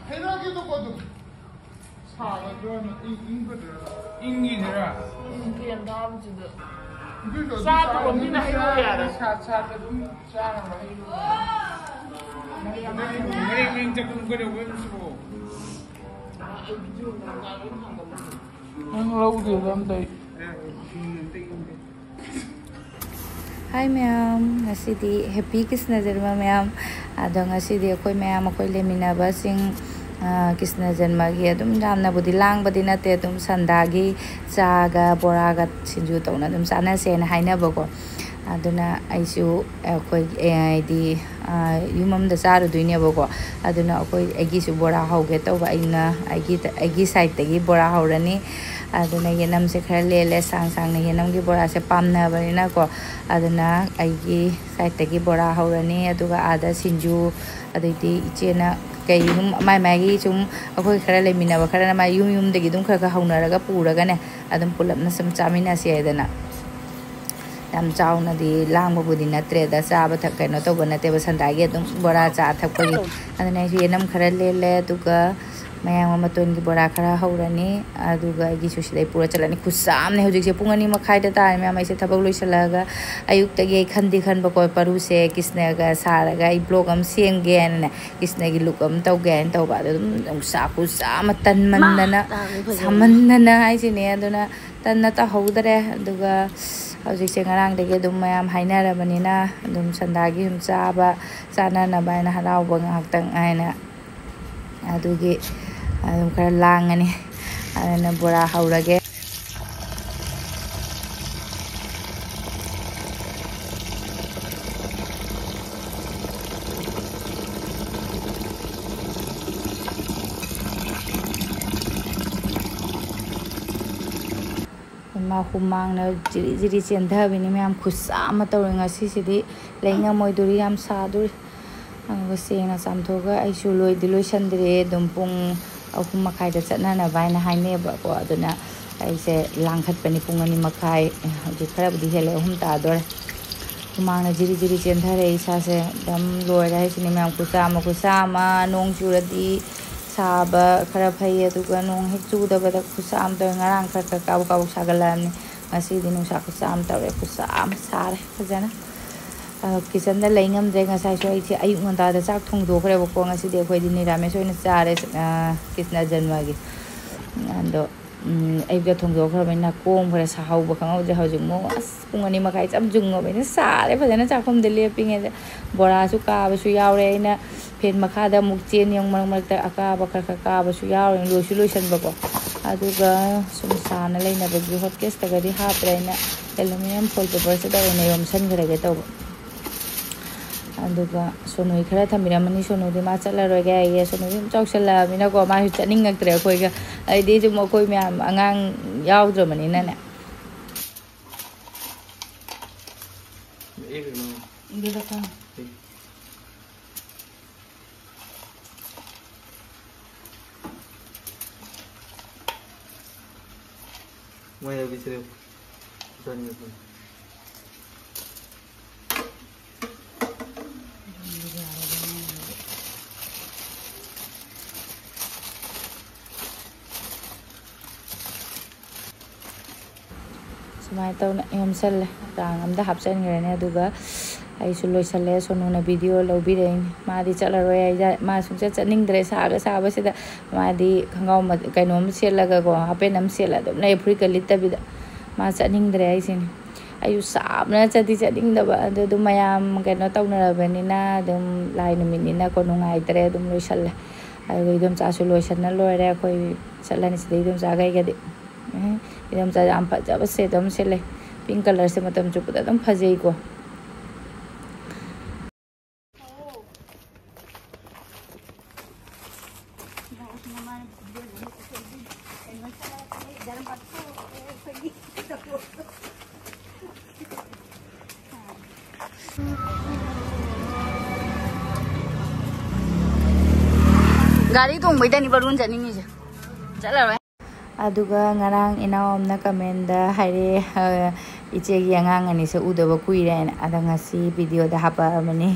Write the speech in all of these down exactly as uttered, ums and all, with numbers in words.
ꯍꯩꯔꯛꯑꯒꯦꯗꯀꯣ ꯑꯗꯨꯝ꯫ ꯁꯥꯒꯗ꯭ꯔꯣꯅ ꯏꯪ-, ꯏꯪꯒꯗ꯭ꯔꯥ? ꯏꯪꯉꯤꯗꯔꯥ? ꯎꯝ, ꯐꯦꯟ ꯊꯥꯕꯁꯤꯗ꯫ ꯆꯥꯛ ꯊꯣꯡꯕꯤꯅ ꯍꯩꯔꯛꯑꯣ ꯌꯥꯔꯦ꯫ ꯁꯥ-, ꯁꯥꯗ ꯑꯗꯨꯝ ꯆꯥꯅꯕ ꯍꯩꯔꯛꯑꯣ꯫ ꯃꯔꯦꯡ ꯃꯔꯦꯡ ꯆꯠꯀꯅꯨ, ꯀꯩꯗꯧꯕꯩꯅꯣ ꯁꯤꯕꯣ? ꯅꯪ ꯂꯧꯗꯦꯗ ꯑꯝꯇ ꯑꯩ꯫ ꯍꯥꯏ ꯃꯌꯥꯝ, ꯉꯁꯤꯗꯤ ꯍꯦꯄꯤ ꯀ꯭ꯔꯤꯁꯅ ꯖꯔꯃ ꯃꯌꯥꯝ꯫ ꯑꯗꯣ ꯉꯁꯤꯗꯤ ꯑꯩꯈꯣꯏ ꯃꯌꯥꯝ, ꯑꯩꯈꯣꯏ ꯂꯩꯃꯤꯟꯅꯕꯁꯤꯡ, ꯑ, ꯀ꯭ꯔꯤꯁꯅ ꯖꯔꯃꯒꯤ ꯑꯗꯨꯝ ꯌꯥꯝꯅꯕꯨꯗꯤ ꯂꯥꯡꯕꯗꯤ ꯅꯠꯇꯦ, ꯑꯗꯨꯝ ꯁꯟꯗꯥꯒꯤ ꯆꯥꯒ ꯕꯣꯔꯥꯒ ꯁꯤꯡꯖꯨ ꯇꯧꯅ ꯑꯗꯨꯝ ꯆꯥꯅꯁꯦꯅ ꯍꯥꯏꯅꯕꯀꯣ꯫ ꯑꯗꯨꯅ ꯑꯩꯁꯨ ꯑꯩꯈꯣꯏ, ꯑ, ꯍꯥꯏꯗꯤ, ꯑ, ꯌꯨꯝ ꯑꯃꯗ ꯆꯥꯔꯨꯗꯣꯏꯅꯦꯕꯀꯣ꯫ ꯑꯗꯨꯅ ꯑꯩꯈꯣꯏ, ꯑꯩꯒꯤꯁꯨ ꯕꯣꯔꯥ ꯍꯧꯒꯦ ꯇꯧꯕ, ꯑꯩꯅ ꯑꯩꯒꯤ, ꯑꯩꯒꯤ ꯁꯥꯏꯠꯇꯒꯤ ꯕꯣꯔꯥ ꯍꯧꯔꯅꯤ꯫ ꯑꯗꯨꯅ ꯌꯦꯅꯝꯁꯦ ꯈꯔ ꯂꯦꯜꯂꯦ, ꯁꯥꯡ ꯁꯥꯡꯅ ꯌꯦꯅꯝꯒꯤ ꯕꯣꯔꯥꯁꯦ ꯄꯥꯝꯅꯕꯅꯤꯅꯀꯣ꯫ ꯑꯗꯨꯅ ꯑꯩꯒꯤ ꯁꯥꯏꯠꯇꯒꯤ ꯕꯣꯔꯥ ꯍꯧꯔꯅꯤ, ꯑꯗꯨꯒ ꯑꯥꯗ ꯁꯤꯡꯖꯨ, ꯑꯗꯩꯗꯤ ꯏꯆꯦꯅ ꯀꯩ ꯁꯨꯝ ꯃꯥꯏ ꯃꯥꯏꯒꯤ ꯁꯨꯝ ꯑꯩꯈꯣꯏ ꯈꯔ ꯂꯩꯃꯤꯟꯅꯕ ꯈꯔꯅ ꯃꯥꯏ ꯌꯨꯝ ꯌꯨꯝꯗꯒꯤ ꯑꯗꯨꯝ ꯈꯔ ꯈꯔ ꯍꯧꯅꯔꯒ ꯄꯨꯔꯒꯅꯦ, ꯑꯗꯨꯝ ꯄꯨꯂꯞꯅ ꯁꯨꯝ ꯆꯥꯃꯤꯟꯅꯁꯦ ꯍꯥꯏꯗꯅ꯫ ꯌꯥꯝ ꯆꯥꯎꯅꯗꯤ ꯂꯥꯡꯕꯕꯨꯗꯤ ꯅꯠꯇ꯭ꯔꯦꯗ, ꯆꯥꯕ ꯊꯛ ꯀꯩꯅꯣ ꯇꯧꯕ ꯅꯠꯇꯦꯕ, ꯁꯟꯗꯥꯒꯤ ꯑꯗꯨꯝ ꯕꯣꯔꯥ ꯆꯥ ꯊꯛꯄꯒꯤ꯫ ꯑꯗꯨꯅ ꯑꯩꯁꯨ ꯌꯦꯅꯝ ꯈꯔ ꯂꯦꯜꯂꯦ, ꯑꯗꯨꯒ ꯃꯌꯥꯡ ꯃꯇꯣꯟꯒꯤ ꯕꯣꯔꯥ ꯈꯔ ꯍꯧꯔꯅꯤ, ꯑꯗꯨꯒ ꯑꯩꯒꯤꯁꯨ ꯁꯤꯗꯩ ꯄꯨꯔ ꯆꯠꯂꯅꯤ꯫ ꯈꯨꯠꯁꯥꯝꯅꯦ ꯍꯧꯖꯤꯛꯁꯦ, ꯄꯨꯡ ꯑꯅꯤ ꯃꯈꯥꯏꯗ ꯇꯥꯔꯦ ꯃꯌꯥꯝ꯫ ꯑꯩꯁꯦ ꯊꯕꯛ ꯂꯣꯏꯁꯤꯜꯂꯛꯑꯒ ꯑꯌꯨꯛꯇꯒꯤ ꯑꯩ ꯈꯟꯗꯤ ꯈꯟꯕꯀꯣ, ꯄꯔꯨꯁꯦ ꯀ꯭ꯔꯤꯁꯅꯒ ꯁꯥꯔꯒ ꯑꯩ ꯕ꯭ꯂꯣꯛ ꯑꯃ ꯁꯦꯝꯒꯦ ꯍꯥꯏꯅꯅꯦ, ꯀ꯭ꯔꯤꯁꯅꯒꯤ ꯂꯨꯛ ꯑꯃ ꯇꯧꯒꯦ ꯍꯥꯏꯅ ꯇꯧꯕ꯫ ꯑꯗꯣ ꯑꯗꯨꯝ ꯅꯨꯡꯁꯥ ꯈꯨꯠꯁꯥ ꯑꯃ ꯇꯟꯃꯟꯗꯅ, ꯁꯥꯃꯟꯗꯅ ꯍꯥꯏꯁꯤꯅꯦ꯫ ꯑꯗꯨꯅ ꯇꯟꯅ ꯇꯧꯍꯧꯗ꯭ꯔꯦ꯫ ꯑꯗꯨꯒ ꯍꯧꯖꯤꯛꯁꯦ ꯉꯔꯥꯡꯗꯒꯤ ꯑꯗꯨꯝ ꯃꯌꯥꯝ ꯍꯥꯏꯅꯔꯕꯅꯤꯅ ꯑꯗꯨꯝ ꯁꯟꯗꯥꯒꯤ ꯁꯨꯝ ꯆꯥꯕ ꯆꯥꯅꯅꯕ ꯍꯥꯏꯅ, ꯍꯔꯥꯎꯕ ꯉꯥꯏꯍꯥꯛꯇꯪ ꯍꯥꯏꯅ, ꯑꯗꯨꯒꯤ ꯑꯗꯨꯝ ꯈꯔ ꯂꯥꯡꯉꯅꯤ꯫ ꯑꯗꯨꯅ ꯕꯣꯔꯥ ꯍꯧꯔꯒꯦ꯫ ꯏꯃꯥ, ꯍꯨꯃꯥꯡꯅ ꯖꯤꯔꯤ ꯖꯤꯔꯤ ꯆꯦꯟꯊꯕꯤꯅꯤ ꯃꯌꯥꯝ, ꯈꯨꯠꯁꯥ ꯑꯃ ꯇꯧꯔꯦ ꯉꯁꯤꯁꯤꯗꯤ꯫ ꯂꯩ ꯉꯝꯃꯣꯏꯗꯣꯔꯤ, ꯌꯥꯝ ꯁꯥꯗꯣꯔꯤ꯫ ꯑꯗꯨꯒ ꯁꯦꯡꯅ ꯆꯥꯝꯊꯣꯛꯑꯒ ꯑꯩꯁꯨ ꯂꯣꯏꯗꯤ ꯂꯣꯏꯁꯟꯗ꯭ꯔꯦ꯫ ꯑꯗꯨꯝ ꯄꯨꯡ ꯑꯍꯨꯝ ꯃꯈꯥꯏꯗ ꯆꯠꯅꯅꯕ ꯍꯥꯏꯅ ꯍꯥꯏꯅꯩꯑꯕꯀꯣ꯫ ꯑꯗꯨꯅ ꯑꯩꯁꯦ ꯂꯥꯡꯈꯠꯄꯅꯤ ꯄꯨꯡ ꯑꯅꯤ ꯃꯈꯥꯏ, ꯍꯧꯖꯤꯛ ꯈꯔꯕꯨꯗꯤ ꯍꯦꯜꯂꯦ, ꯑꯍꯨꯝ ꯇꯥꯗꯣꯔꯦ꯫ ꯍꯨꯃꯥꯡꯅ ꯖꯤꯔꯤ ꯖꯤꯔꯤ ꯆꯦꯟꯊꯔꯦ ꯏꯁꯥꯁꯦ꯫ ꯑꯗꯨꯝ ꯂꯣꯏꯔꯦ ꯍꯥꯏꯁꯤꯅꯤ ꯃꯌꯥꯝ꯫ ꯈꯨꯠꯁꯥ ꯑꯃ, ꯈꯨꯠꯁꯥ ꯑꯃ꯫ ꯅꯣꯡ ꯆꯨꯔꯗꯤ ꯁꯥꯕ ꯈꯔ ꯐꯩ, ꯑꯗꯨꯒ ꯅꯣꯡ ꯍꯦꯛ ꯆꯨꯗꯕꯗ ꯈꯨꯠꯁꯥ ꯑꯃ ꯇꯧꯋꯦ꯫ ꯉꯔꯥꯡ ꯈꯔ ꯈꯔ ꯀꯥꯕꯛ ꯀꯥꯕꯛ ꯁꯥꯒꯠꯂꯛꯑꯕꯅꯤ, ꯉꯁꯤꯗꯤ ꯅꯨꯡꯁꯥ ꯈꯨꯠꯁꯥ ꯑꯃ ꯇꯧꯔꯦ꯫ ꯈꯨꯠꯁꯥ ꯑꯃ ꯁꯥꯔꯦ ꯐꯖꯅ꯫ ꯑ, ꯀꯤꯆꯟꯗ ꯂꯩ ꯉꯝꯗ꯭ꯔꯦ꯫ ꯉꯁꯥꯏꯁꯨ ꯑꯩꯁꯦ ꯑꯌꯨꯛ ꯉꯟꯇꯥꯗ ꯆꯥꯛ ꯊꯣꯡꯗꯣꯛꯈ꯭ꯔꯦꯕꯀꯣ꯫ ꯉꯁꯤꯗꯤ ꯑꯩꯈꯣꯏꯗꯤ ꯅꯤꯔꯥꯃꯤꯁ ꯑꯣꯏꯅ ꯆꯥꯔꯦ, ꯑ, ꯀ꯭ꯔꯤꯁꯅ ꯖꯟꯃꯒꯤ꯫ ꯑꯗꯣ, ꯎꯝ, ꯑꯌꯨꯛꯇ ꯊꯣꯡꯗꯣꯛꯈ꯭ꯔꯕꯅꯤꯅ ꯀꯣꯝꯈ꯭ꯔꯦ, ꯁꯥꯍꯧꯕ ꯈꯪꯍꯧꯗ꯭ꯔꯦ꯫ ꯍꯧꯖꯤꯛ ꯑꯃꯨꯛ ꯑꯁ ꯄꯨꯡ ꯑꯅꯤ ꯃꯈꯥꯏ ꯆꯞ ꯌꯨꯡꯉꯕꯅꯤꯅ ꯁꯥꯔꯦ ꯐꯖꯅ꯫ ꯆꯥꯛꯈꯨꯝꯗ ꯂꯦꯞꯄꯤꯉꯩꯗ ꯕꯣꯔꯥꯁꯨ ꯀꯥꯕꯁꯨ ꯌꯥꯎꯔꯦ꯫ ꯑꯩꯅ ꯐꯦꯟ ꯃꯈꯥꯗ ꯑꯃꯨꯛ ꯆꯦꯟ ꯌꯦꯡ ꯃꯔꯛ ꯃꯔꯛꯇ ꯑꯀꯥꯕ ꯈꯔ ꯈꯔ ꯀꯥꯕꯁꯨ ꯌꯥꯎꯔꯦ꯫ ꯂꯣꯏꯁꯨ ꯂꯣꯏꯁꯟꯕꯀꯣ꯫ ꯑꯗꯨꯒ ꯁꯨꯝ ꯁꯥꯅ ꯂꯩꯅꯕꯒꯤ ꯍꯣꯠ ꯀꯦꯁꯇꯒꯗꯤ ꯍꯥꯞꯇ꯭ꯔꯦ꯫ ꯑꯩꯅ ꯑꯦꯂꯨꯃꯤꯅꯤꯌꯝ ꯐꯣꯏꯜ ꯄꯦꯄꯔꯁꯤꯗ ꯑꯣꯏꯅ ꯌꯣꯝꯁꯟꯈ꯭ꯔꯒꯦ ꯇꯧꯕ꯫ ꯑꯗꯨꯒ ꯁꯣꯅꯨꯏ ꯈꯔ ꯊꯝꯕꯤꯔꯝꯃꯅꯤ꯫ ꯁꯣꯅꯨꯗꯤ ꯃꯥ ꯆꯠꯂꯔꯣꯏꯒꯦ ꯍꯥꯏꯌꯦ꯫ ꯁꯣꯅꯨꯗꯤ ꯑꯗꯨꯝ ꯆꯥꯎꯁꯜꯂꯛꯑꯃꯤꯅꯀꯣ ꯃꯥꯁꯨ ꯆꯠꯅꯤꯡꯉꯛꯇ꯭ꯔꯦ ꯑꯩꯈꯣꯏꯒ꯫ ꯑꯩꯗꯤ ꯑꯗꯨꯝ ꯑꯩꯈꯣꯏ ꯃꯌꯥꯝ ꯑꯉꯥꯡ ꯌꯥꯎꯗ꯭ꯔꯕꯅꯤꯅꯅꯦ꯫ ꯁꯨꯃꯥꯏꯅ ꯇꯧꯅ ꯌꯣꯝꯁꯜꯂꯦ꯫ ꯆꯥꯡ ꯑꯝꯗ ꯍꯥꯞꯆꯤꯟꯈ꯭ꯔꯅꯤ꯫ ꯑꯗꯨꯒ ꯑꯩꯁꯨ ꯂꯣꯏꯁꯜꯂꯦ꯫ ꯁꯣꯅꯨꯅ ꯚꯤꯗꯤꯑꯣ ꯂꯧꯕꯤꯔꯛꯏꯅꯦ꯫ ꯃꯥꯗꯤ ꯆꯠꯂꯔꯣꯏ ꯍꯥꯏꯖ-, ꯃꯥ ꯁꯨꯡꯆꯠ ꯆꯠꯅꯤꯡꯗ꯭ꯔꯦ꯫ ꯁꯥꯒ ꯁꯥꯕꯁꯤꯗ ꯃꯥꯗꯤ ꯈꯣꯡꯒ꯭ꯔꯥꯎ ꯃ-, ꯀꯩꯅꯣꯝ ꯁꯦꯠꯂꯒꯀꯣ, ꯍꯥꯄꯦꯟ ꯑꯃ ꯁꯦꯠꯂ ꯑꯗꯨꯝ ꯂꯩ, ꯐꯨꯔꯤꯠꯀ ꯂꯤꯠꯇꯕꯤꯗ꯫ ꯃꯥ ꯆꯠꯅꯤꯡꯗ꯭ꯔꯦ ꯍꯥꯏꯁꯤꯅꯤ꯫ ꯑꯩꯁꯨ ꯁꯥꯕꯅ ꯆꯠꯇꯤ ꯆꯠꯅꯤꯡꯗꯕ, ꯑꯗꯨ ꯑꯗꯨꯝ ꯃꯌꯥꯝ ꯀꯩꯅꯣ ꯇꯧꯅꯔꯕꯅꯤꯅ ꯑꯗꯨꯝ ꯂꯥꯏ ꯅꯨꯃꯤꯠꯅꯤꯅꯀꯣ ꯅꯨꯡꯉꯥꯏꯇ꯭ꯔꯦ, ꯑꯗꯨꯝ ꯂꯣꯏꯁꯜꯂꯦ꯫ ꯑꯗꯨꯒ ꯏꯗꯣꯝꯆꯥꯁꯨ ꯂꯣꯏꯁꯟꯅ ꯂꯣꯏꯔꯦ꯫ ꯑꯩꯈꯣꯏ ꯆꯠꯂꯅꯤ ꯁꯤꯗꯩ ꯏꯗꯣꯝꯆꯥꯈꯩꯒꯗꯤ꯫ ꯎꯝ, ꯏꯗꯣꯝꯆꯥꯁꯦ ꯌꯥꯝ ꯐꯖꯕ ꯁꯦꯠ ꯑꯃ ꯁꯦꯠꯂꯦ꯫ ꯄꯤꯡ ꯀꯂꯔꯁꯦ ꯃꯇꯝ ꯆꯨꯞꯄꯗ ꯑꯗꯨꯝ ꯐꯖꯩꯀꯣ꯫ ꯒꯥꯔꯤ ꯇꯣꯡꯕꯩꯗꯅꯤ ꯕꯔꯨꯟ ꯆꯠꯅꯤꯡꯉꯤꯁꯦ꯫ ꯆꯠꯂꯔꯣꯏ꯫ ꯑꯗꯨꯒ ꯉꯔꯥꯡ ꯏꯅꯥꯎ ꯑꯃꯅ ꯀꯃꯦꯟꯗ ꯍꯥꯏꯔꯛꯑꯦ, "ꯑ, ꯏꯆꯦꯒꯤ ꯑꯉꯥꯡ ꯑꯅꯤꯁꯦ ꯎꯗꯕ ꯀꯨꯏꯔꯦ" ꯍꯥꯏꯅ꯫ ꯑꯗꯣ ꯉꯁꯤ ꯚꯤꯗꯤꯑꯣꯗ ꯍꯥꯞꯄꯛꯑꯕꯅꯤ꯫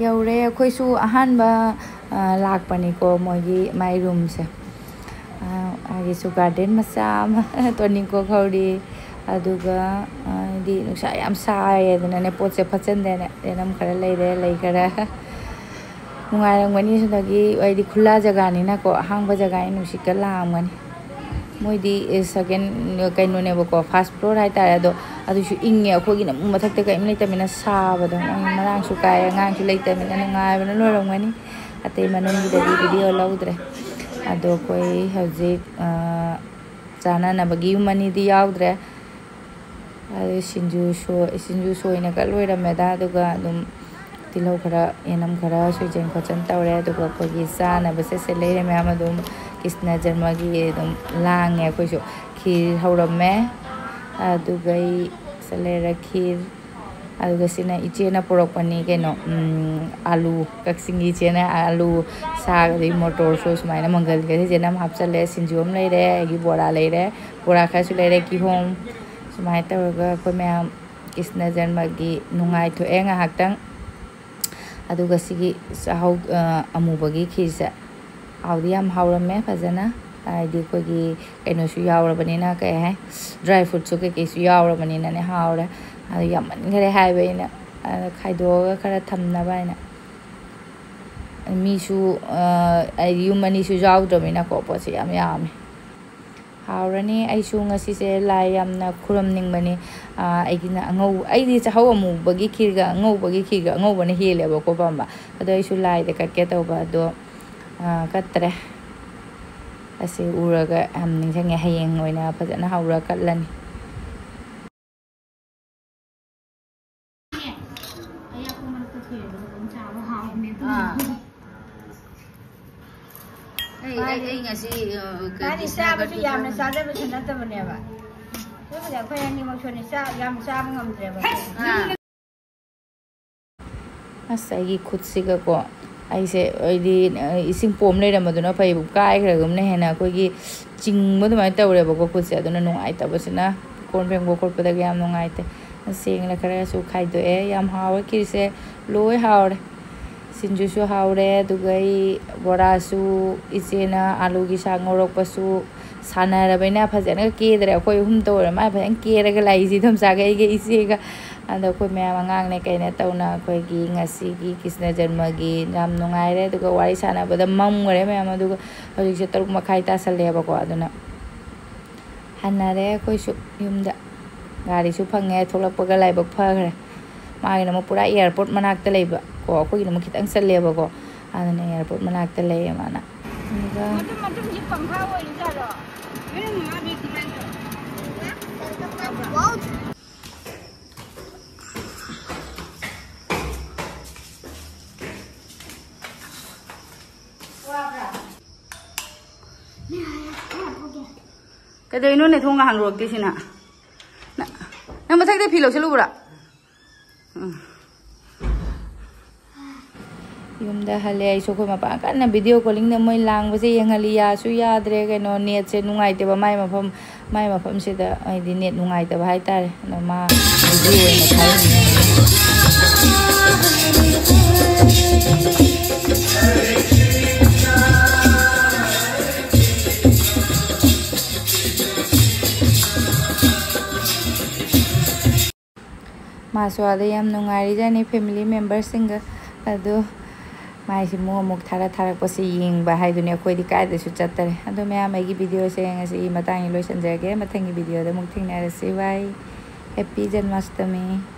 ꯌꯧꯔꯦ꯫ ꯑꯩꯈꯣꯏꯁꯨ ꯑꯍꯥꯟꯕ, ꯑ, ꯂꯥꯛꯄꯅꯤꯀꯣ ꯃꯣꯏꯒꯤ, ꯃꯥꯏ ꯔꯨꯝꯁꯦ꯫ ꯑ, ꯃꯥꯒꯤꯁꯨ ꯒꯥꯔꯗꯦꯟ ꯃꯆꯥ ꯑꯃ ꯇꯣꯅꯤꯡꯀꯣꯛ ꯍꯧꯔꯤ꯫ ꯑꯗꯨꯒ, ꯑ, ꯍꯥꯏꯗꯤ ꯅꯨꯡꯁꯥ ꯌꯥꯝ ꯁꯥꯏꯌꯦꯗꯅꯅꯦ, ꯄꯣꯠꯁꯦ ꯐꯠꯆꯟꯗꯦꯅꯦ꯫ ꯌꯦꯅꯝ ꯈꯔ ꯂꯩꯔꯦ, ꯂꯩ ꯈꯔ꯫ ꯅꯨꯡꯉꯥꯏꯔꯝꯒꯅꯤ ꯁꯤꯗꯒꯤ, ꯍꯥꯏꯗꯤ ꯈꯨꯜꯂꯥ ꯖꯒꯥꯅꯤꯅꯀꯣ, ꯑꯍꯥꯡꯕ ꯖꯒꯥꯅꯤ, ꯅꯨꯡꯁꯤꯠꯀ ꯂꯥꯡꯉꯝꯒꯅꯤ꯫ ꯃꯣꯏꯗꯤ, ꯑꯦ, ꯁꯦꯀꯦꯟ, ꯀꯩꯅꯣꯅꯦꯕꯀꯣ, ꯐꯥꯔꯁ ꯐ꯭ꯂꯣꯔ ꯍꯥꯏꯇꯥꯔꯦ꯫ ꯑꯗꯣ ꯑꯗꯨꯁꯨ ꯏꯪꯉꯦ, ꯑꯩꯈꯣꯏꯒꯤꯅ ꯑꯃꯨꯛ ꯃꯊꯛꯇ ꯀꯔꯤꯝ ꯂꯩꯇꯕꯅꯤꯅ ꯁꯥꯕꯗꯣ꯫ ꯃꯣꯏ ꯃꯔꯥꯡꯁꯨ ꯀꯥꯏ, ꯑꯉꯥꯡꯁꯨ ꯂꯩꯇꯕꯅꯤꯅ ꯅꯨꯡꯉꯥꯏꯕꯅ ꯂꯣꯏꯔꯝꯒꯅꯤ꯫ ꯑꯇꯩ ꯃꯅꯨꯡꯒꯤꯗꯗꯤ ꯚꯤꯗꯤꯑꯣ ꯂꯧꯗ꯭ꯔꯦ꯫ ꯑꯗꯣ ꯑꯩꯈꯣꯏ ꯍꯧꯖꯤꯛ, ꯑ, ꯆꯥꯅꯅꯕꯒꯤ ꯌꯨꯝ ꯑꯅꯤꯗꯤ ꯌꯥꯎꯗ꯭ꯔꯦ꯫ ꯑꯗꯨ ꯁꯤꯡꯖꯨ ꯁꯣꯏ-, ꯁꯤꯡꯖꯨ ꯁꯣꯏꯅꯒ ꯂꯣꯏꯔꯝꯃꯦꯗ꯫ ꯑꯗꯨꯒ ꯑꯗꯨꯝ ꯇꯤꯜꯍꯧ ꯈꯔ, ꯌꯦꯅꯝ ꯈꯔ ꯁꯣꯏꯖꯟ ꯈꯣꯠꯆꯟ ꯇꯧꯔꯦ꯫ ꯑꯗꯨꯒ ꯑꯩꯈꯣꯏꯒꯤ ꯆꯥꯅꯕꯁꯦ ꯁꯦ ꯂꯩꯔꯦ ꯃꯌꯥꯝ꯫ ꯑꯗꯨꯝ ꯀ꯭ꯔꯤꯁꯅ ꯖꯔꯃꯒꯤ ꯑꯗꯨꯝ ꯂꯥꯡꯉꯦ ꯑꯩꯈꯣꯏꯁꯨ꯫ ꯈꯤꯔ ꯍꯧꯔꯝꯃꯦ꯫ ꯑꯗꯨꯒ ꯑꯩ ꯁꯦ ꯂꯩꯔꯦ ꯈꯤꯔ꯫ ꯑꯗꯨꯒ ꯁꯤꯅ ꯏꯆꯦꯅ ꯄꯨꯔꯛꯄꯅꯤ ꯀꯩꯅꯣ, ꯎꯝ, ꯑꯥꯂꯨ, ꯀꯛꯆꯤꯡꯒꯤ ꯏꯆꯦꯅ ꯑꯥꯂꯨ, ꯁꯥꯒ, ꯑꯗꯩ ꯃꯣꯇꯣꯔꯁꯨ ꯁꯨꯃꯥꯏꯅ ꯃꯪꯒꯜꯒꯁꯦ ꯏꯆꯦꯅ ꯑꯃ ꯍꯥꯞꯆꯜꯂꯦ꯫ ꯁꯤꯡꯖꯨ ꯑꯃ ꯂꯩꯔꯦ, ꯑꯩꯒꯤ ꯕꯣꯔꯥ ꯂꯩꯔꯦ, ꯕꯣꯔꯥ ꯈꯔꯁꯨ ꯂꯩꯔꯦ, ꯀꯤꯍꯣꯝ꯫ ꯁꯨꯃꯥꯏꯅ ꯇꯧꯔꯒ ꯑꯩꯈꯣꯏ ꯃꯌꯥꯝ ꯀ꯭ꯔꯤꯁꯅ ꯖꯔꯃꯒꯤ ꯅꯨꯡꯉꯥꯏꯊꯣꯛꯑꯦ ꯉꯥꯏꯍꯥꯛꯇꯪ꯫ ꯑꯗꯨꯒ ꯁꯤꯒꯤ ꯆꯥꯛꯍꯧ-, ꯑ, ꯑꯃꯨꯕꯒꯤ ꯈꯤꯔꯁꯦ ꯍꯥꯎꯗꯤ ꯌꯥꯝ ꯍꯥꯎꯔꯝꯃꯦ ꯐꯖꯅ꯫ ꯍꯥꯏꯗꯤ ꯑꯩꯈꯣꯏꯒꯤ ꯀꯩꯅꯣꯁꯨ ꯌꯥꯎꯔꯕꯅꯤꯅ, ꯀꯩ ꯍꯥꯏ, ꯗ꯭ꯔꯥꯏ ꯐ꯭ꯔꯨꯠꯁꯨ ꯀꯩꯀꯩꯁꯨ ꯌꯥꯎꯔꯕꯅꯤꯅꯅꯦ, ꯍꯥꯎꯔꯦ꯫ ꯑꯗꯣ ꯌꯥꯝꯃꯟꯈꯔꯦ ꯍꯥꯏꯕ ꯑꯩꯅ, ꯑꯗ ꯈꯥꯏꯗꯣꯛꯑꯒ ꯈꯔ ꯊꯝꯅꯕ ꯍꯥꯏꯅ꯫ ꯃꯤꯁꯨ, ꯑ, ꯍꯥꯏꯗꯤ ꯌꯨꯝ ꯑꯅꯤꯁꯨ ꯌꯥꯎꯗ꯭ꯔꯕꯅꯤꯅꯀꯣ, ꯄꯣꯠꯁꯦ ꯌꯥꯝ ꯌꯥꯝꯃꯦ꯫ ꯍꯥꯎꯔꯅꯤ꯫ ꯑꯩꯁꯨ ꯉꯁꯤꯁꯦ ꯂꯥꯏ ꯌꯥꯝꯅ ꯈꯨꯔꯨꯝꯅꯤꯡꯕꯅꯤ꯫ ꯑ, ꯑꯩꯒꯤꯅ ꯑꯉꯧ-, ꯑꯩꯗꯤ ꯆꯥꯛꯍꯧ ꯑꯃꯨꯕꯒꯤ ꯈꯤꯔꯒ ꯑꯉꯧꯕꯒꯤ ꯈꯤꯔꯒ ꯑꯉꯧꯕꯅ ꯍꯦꯜꯂꯦꯕꯀꯣ ꯄꯥꯝꯕ꯫ ꯑꯗꯣ ꯑꯩꯁꯨ ꯂꯥꯏꯗ ꯀꯠꯀꯦ ꯇꯧꯕ, ꯑꯗꯣ, ꯑ, ꯀꯠꯇ꯭ꯔꯦ꯫ ꯑꯁꯤ ꯎꯔꯒ ꯌꯥꯝ ꯅꯤꯡꯁꯤꯡꯉꯦ꯫ ꯍꯌꯦꯡ ꯑꯣꯏꯅ ꯐꯖꯅ ꯍꯧꯔ ꯀꯠꯂꯅꯤ꯫ ꯑꯥ꯫ ꯑꯩ, ꯑꯩ, ꯑꯩ ꯉꯁꯤ, ꯑ, ꯃꯥꯗꯤ ꯀꯩꯅꯣ ꯆꯥꯕꯁꯨ ꯌꯥꯝꯅ ꯆꯥꯖꯕꯁꯨ ꯅꯠꯇꯕꯅꯦꯕ꯫ ꯑꯗꯨꯕꯨꯗꯤ ꯑꯩꯈꯣꯏ ꯑꯅꯤꯃꯛꯁꯨꯅꯤ, ꯆꯥ-, ꯌꯥꯝ ꯆꯥꯕ ꯉꯝꯗ꯭ꯔꯦꯕ꯫ ꯑꯁ, ꯑꯩꯒꯤ ꯈꯨꯠꯁꯤꯒꯀꯣ, ꯑꯩꯁꯦ, ꯑꯩꯗꯤ, ꯑ, ꯏꯁꯤꯡ ꯄꯣꯝ ꯂꯩꯔꯝꯕꯗꯨꯅ ꯐꯩꯕꯨ, ꯀꯥꯏꯈ꯭ꯔꯒꯨꯝꯅ ꯍꯦꯟꯅ ꯑꯩꯈꯣꯏꯒꯤ ꯆꯤꯡꯕ ꯑꯗꯨꯃꯥꯏꯅ ꯇꯧꯔꯦꯕꯀꯣ ꯈꯨꯠꯁꯦ꯫ ꯑꯗꯨꯅ ꯅꯨꯡꯉꯥꯏꯇꯕꯁꯤꯅ, ꯀꯣꯟ ꯐꯦꯡꯕ ꯈꯣꯠꯄꯗꯒ ꯌꯥꯝ ꯅꯨꯡꯉꯥꯏꯇꯦ꯫ ꯆꯦꯡꯅ ꯈꯔꯁꯨ ꯈꯥꯏꯗꯣꯛꯑꯦ꯫ ꯌꯥꯝ ꯍꯥꯎꯋꯦ ꯈꯤꯔꯁꯦ, ꯂꯣꯏ ꯍꯥꯎꯔꯦ꯫ ꯁꯤꯡꯖꯨꯁꯨ ꯍꯥꯎꯔꯦ, ꯑꯗꯨꯒ ꯑꯩ ꯕꯣꯔꯥꯁꯨ, ꯏꯆꯦꯅ ꯑꯥꯂꯨꯒꯤ ꯁꯥꯛ ꯉꯧꯔꯛꯄꯁꯨ, ꯁꯥꯟꯅꯔꯕꯅꯤꯅ ꯐꯖꯅ ꯀꯦꯗ꯭ꯔꯦ꯫ ꯑꯩꯈꯣꯏ ꯑꯍꯨꯝ ꯇꯧꯔꯦ, ꯃꯥ ꯐꯖꯅ ꯀꯦꯔꯒ ꯂꯥꯛꯏꯁꯦ, ꯏꯗꯣꯝꯆꯥꯒ ꯑꯩꯒ ꯏꯆꯦꯒ꯫ ꯑꯗꯣ ꯑꯩꯈꯣꯏ ꯃꯌꯥꯝ ꯑꯉꯥꯡꯅꯦ ꯀꯩꯅꯦ ꯇꯧꯅ ꯑꯩꯈꯣꯏꯒꯤ ꯉꯁꯤꯒꯤ ꯀ꯭ꯔꯤꯁꯅ ꯖꯟꯃꯒꯤ ꯌꯥꯝ ꯅꯨꯡꯉꯥꯏꯔꯦ꯫ ꯑꯗꯨꯒ ꯋꯥꯔꯤ ꯁꯥꯟꯅꯕꯗ ꯃꯝꯈꯔꯦ ꯃꯌꯥꯝ꯫ ꯑꯗꯨꯒ ꯍꯧꯖꯤꯛꯁꯦ ꯇꯔꯨꯛ ꯃꯈꯥꯏ ꯇꯥꯁꯜꯂꯛꯑꯦꯕꯀꯣ, ꯑꯗꯨꯅ ꯍꯟꯅꯔꯦ ꯑꯩꯈꯣꯏꯁꯨ ꯌꯨꯝꯗ꯫ ꯒꯥꯔꯤꯁꯨ ꯐꯪꯉꯦ, ꯊꯣꯛꯂꯛꯄꯒ ꯂꯥꯏꯕꯛ ꯐꯈ꯭ꯔꯦ꯫ ꯃꯥꯒꯤꯅ ꯑꯃꯨꯛ ꯄꯨꯔꯥ ꯑꯦꯌꯥꯔꯄꯣꯔꯠ ꯃꯅꯥꯛꯇ ꯂꯩꯕ ꯀꯣ, ꯑꯩꯈꯣꯏꯒꯤꯅ ꯑꯃꯨꯛ ꯈꯤꯇꯪ ꯆꯠꯂꯦꯕꯀꯣ, ꯑꯗꯨꯅ ꯑꯦꯌꯥꯔꯄꯣꯔꯠ ꯃꯅꯥꯛꯇ ꯂꯩꯌꯦ ꯃꯥꯅ꯫ ꯑꯗꯨꯒ ꯃꯇꯨꯝ, ꯃꯇꯨꯝꯁꯤ ꯄꯪꯈꯥ ꯑꯣꯏꯔꯤꯖꯥꯠꯂꯣ? ꯀꯩꯗꯧꯅꯣꯅꯦ ꯊꯣꯡꯒ ꯍꯥꯡꯗꯣꯔꯛꯇ꯭ꯔꯤꯁꯤꯅ? ꯅ-, ꯅꯪ ꯃꯊꯛꯇ ꯐꯤ ꯂꯧꯁꯤꯜꯂꯨꯕ꯭ꯔꯥ? ꯎꯝ꯫ ꯌꯨꯝꯗ ꯍꯜꯂꯦ꯫ ꯑꯩꯁꯨ ꯑꯩꯈꯣꯏ ꯃꯄꯥꯟ ꯀꯟꯅ ꯚꯤꯗꯤꯑꯣ ꯀꯣꯂꯤꯡꯗ ꯃꯣꯏ ꯂꯥꯡꯕꯁꯦ ꯌꯦꯡꯍꯜꯂꯤ꯫ ꯌꯥꯁꯨ ꯌꯥꯗ꯭ꯔꯦ, ꯀꯩꯅꯣ, ꯅꯦꯠꯁꯦ ꯅꯨꯡꯉꯥꯏꯇꯦꯕ ꯃꯥꯏ ꯃꯐꯝ꯫ ꯃꯥꯏ ꯃꯐꯝꯁꯤꯗ ꯍꯥꯏꯗꯤ ꯅꯦꯠ ꯅꯨꯡꯉꯥꯏꯇꯕ ꯍꯥꯏꯇꯥꯔꯦ꯫ ꯑꯗꯣ ꯃꯥ ꯚꯤꯗꯤꯑꯣ ꯑꯣꯏꯅ ꯊꯥꯔꯝꯃꯤꯅꯦ꯫ ꯃꯥꯁꯨ ꯑꯥꯗ ꯌꯥꯝ ꯅꯨꯡꯉꯥꯏꯔꯤꯖꯥꯠꯅꯤ family memberꯁꯤꯡꯒ꯫ ꯑꯗꯣ ꯃꯥꯏꯁꯤ ꯃꯨꯛ ꯑꯃꯨꯛ ꯊꯥꯔ ꯊꯥꯔꯛꯄꯁꯤ ꯌꯦꯡꯕ ꯍꯥꯏꯗꯨꯅꯤ, ꯑꯩꯈꯣꯏꯗꯤ ꯀꯥꯏꯗꯁꯨ ꯆꯠꯇꯔꯦ꯫ ꯑꯗꯣ ꯃꯌꯥꯝ, ꯑꯩꯒꯤ ꯚꯤꯗꯤꯑꯣꯁꯦ ꯉꯁꯤ ꯃꯇꯥꯡꯁꯤ ꯂꯣꯏꯁꯤꯟꯖꯔꯒꯦ꯫ ꯃꯊꯪꯒꯤ ꯚꯤꯗꯤꯑꯣꯗ ꯑꯃꯨꯛ ꯊꯦꯡꯅꯔꯁꯤ꯫ Bye. Happy ꯖꯟꯃꯥꯁꯇꯃꯤ꯫